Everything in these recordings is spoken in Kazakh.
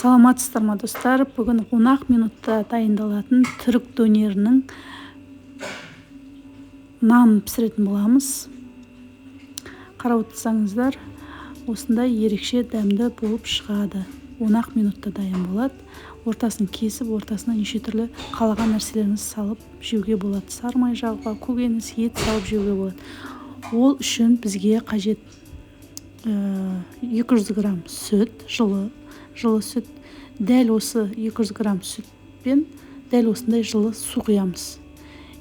Саламатсыздар ма, достар? Бүгін 10 минутта дайындалатын түрік дөнерінің нанын пісіретін боламыз. Қарап отырсаңыздар, осындай ерекше дәмді болып шығады. 10 минутта дайын болады. Ортасын кесіп, ортасына неше түрлі қалаған нәрселеріңізді салып жеуге болады. Сары май жағуға, көкөніс, ет салып жеуге болады. Ол үшін бізге қажет 200 грамм сүт, жылы сүт. Дәл осы 200 грамм сүтпен дәл осындай жылы су құямыз.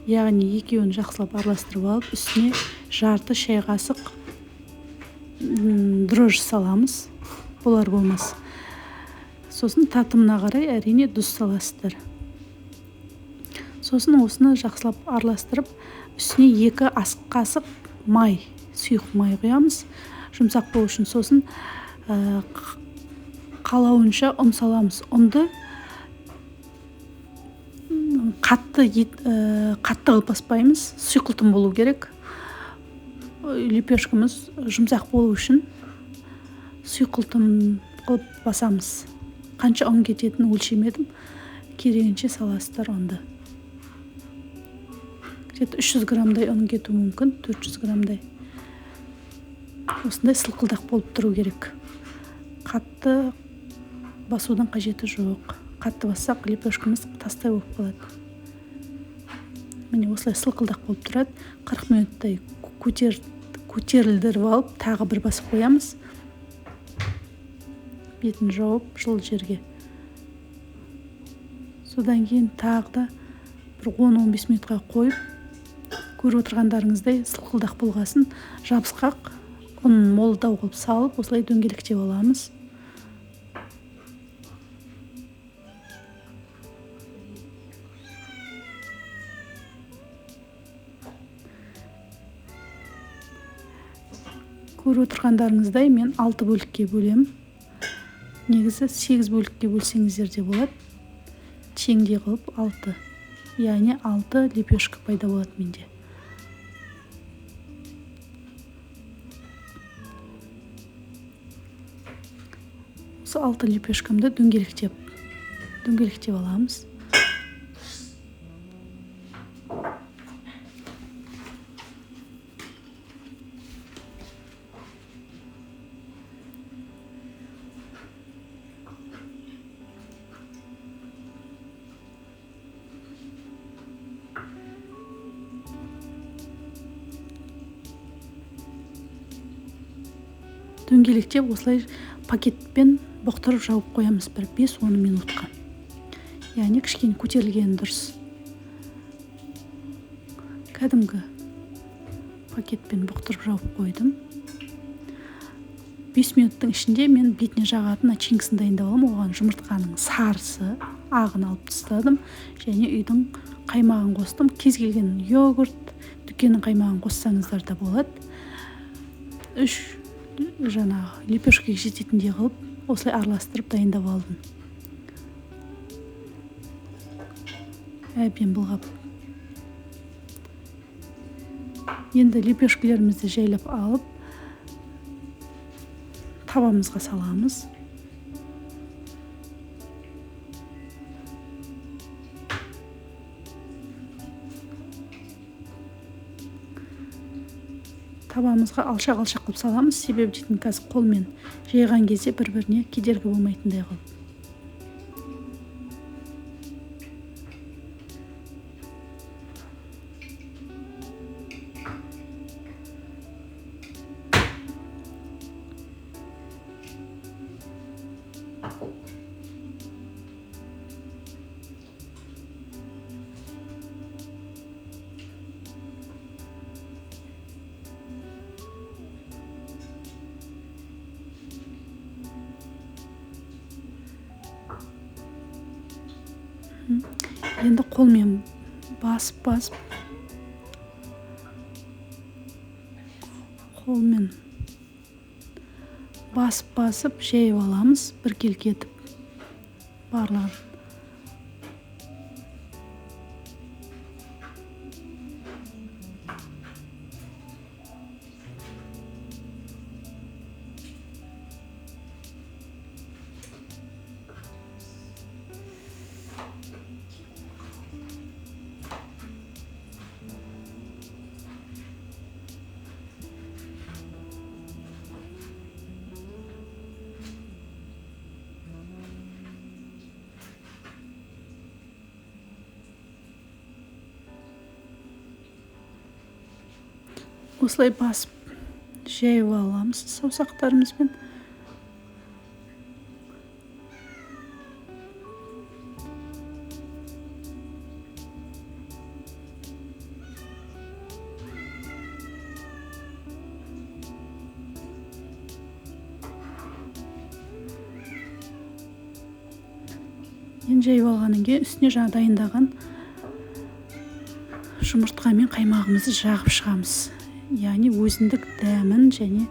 Яғни екеуін жақсылап араластырып алып, үстіне жарты шай қасық дрожжи саламыз, болар болмас. Сосын татымына қарай әрине тұз саласыздар. Сосын осыны жақсылап араластырып, үстіне 2 ас қасық май, сұйық май құямыз, жұмсақ болу үшін. Сосын қалауынша ұн саламыз. Ұнды қатты қылып баспаймыз, сұйқылтым болу керек. Лепешкамыз жұмсақ болу үшін сұйқылтым қылып басамыз. Қанша ұн кететінін өлшемедім, керегінше саласыздар ұнды. Где-то 300 граммдай ұн кетуі мүмкін, 400 граммдай. Осындай сылқылдақ болып тұру керек. Қатты басудың қажеті жоқ. Қатты бассақ, лепешкамыз тастай болып қалады. Міне осылай сылқылдақ болып тұрады. 40 минуттай көтерілдіріп алып, тағы бір басып қоямыз. Бетін жауып, жылы жерге. Содан кейін тағы да бір 10-15 минутқа қойып, көріп отырғандарыңыздай сылқылдақ болғасын жабысқақ ұн молдау қылып салып, осылай дөңгелектеп аламыз. Көріп отырғандарыңыздай мен 6 бөлікке бөлемін. Негізі 8 бөлікке бөлсеңіздер де болады. Теңдей қылып 6. Яғни 6 лепешка пайда болады менде. Осы 6 лепешкамды дөңгелектеп аламыз. Дөңгелектеп осылай пакетпен бұқтырып жауып қоямыз бір 5-10 минутқа. Яғни кішкене көтерілгені дұрыс. Кәдімгі пакетпен бұқтырып жауып қойдым. 5 минуттың ішінде мен бетіне жағатын начинкасын дайындап аламын. Оған жұмыртқаның сарысы, ағын алып тастадым және үйдің қаймағын қостым. Кез келген йогурт, дүкеннің қаймағын қоссаңыздар да болады. 3 жаңағы лепешкаға жететіндей қылып осылай араластырып дайындап алдым. Әбден былғап. Енді лепешкалерімізді жайлап алып табамызға саламыз. Табамызға алшақ-алшақ қылып саламыз, себебі дейтін қазір қолмен жайған кезде бір-біріне кедергі болмайтындай қылып. Енді қолмен басып-басып, қолмен басып-басып жайып аламыз, біркелкі етіп барлығын. Осылай басып жайып аламыз саусақтарымызбен. Енді жайып алғаннан кейін үстіне жаңа дайындаған жұмыртқа мен қаймағымызды жағып шығамыз. Яғни өзіндік дәмін және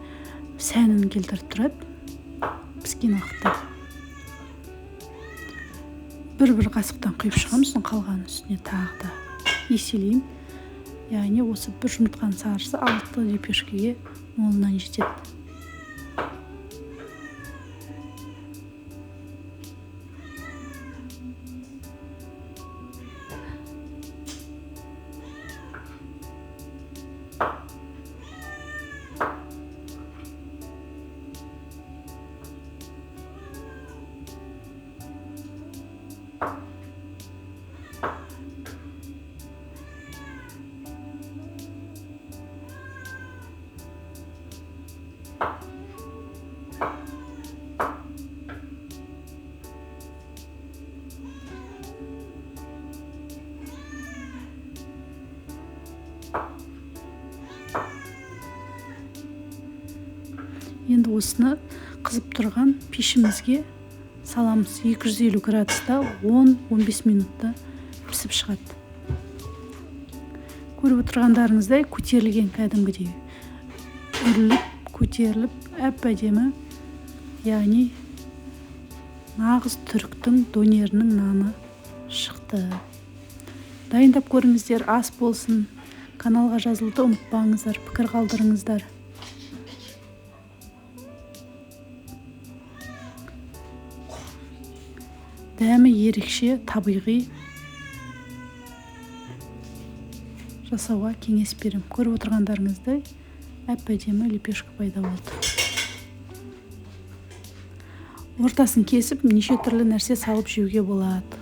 сәнін келтіріп тұрады піскен уақытта. Бір-бір қасықтан құйып шығамыз, сосын қалғанын үстіне тағы да еселеймін. Яғни осы бір жұмыртқаның сарысы 6 лепешкеге молынан жетеді. Енді осыны қызып тұрған пешімізге саламыз. 250 градуста 10-15 минутта пісіп шығады. Көріп отырғандарыңыздай көтерілген, кәдімгідей үріліп, көтеріліп, әп-әдемі, яғни нағыз түріктің донерінің наны шықты. Дайындап көріңіздер, ас болсын. Каналға жазылуды ұмытпаңыздар, пікір қалдырыңыздар. Дәмі ерекше, табиғи жасауға кеңес беремін. Көріп отырғандарыңыздай әп-әдемі лепешка пайда болды. Ортасын кесіп, неше түрлі нәрсе салып жеуге болады.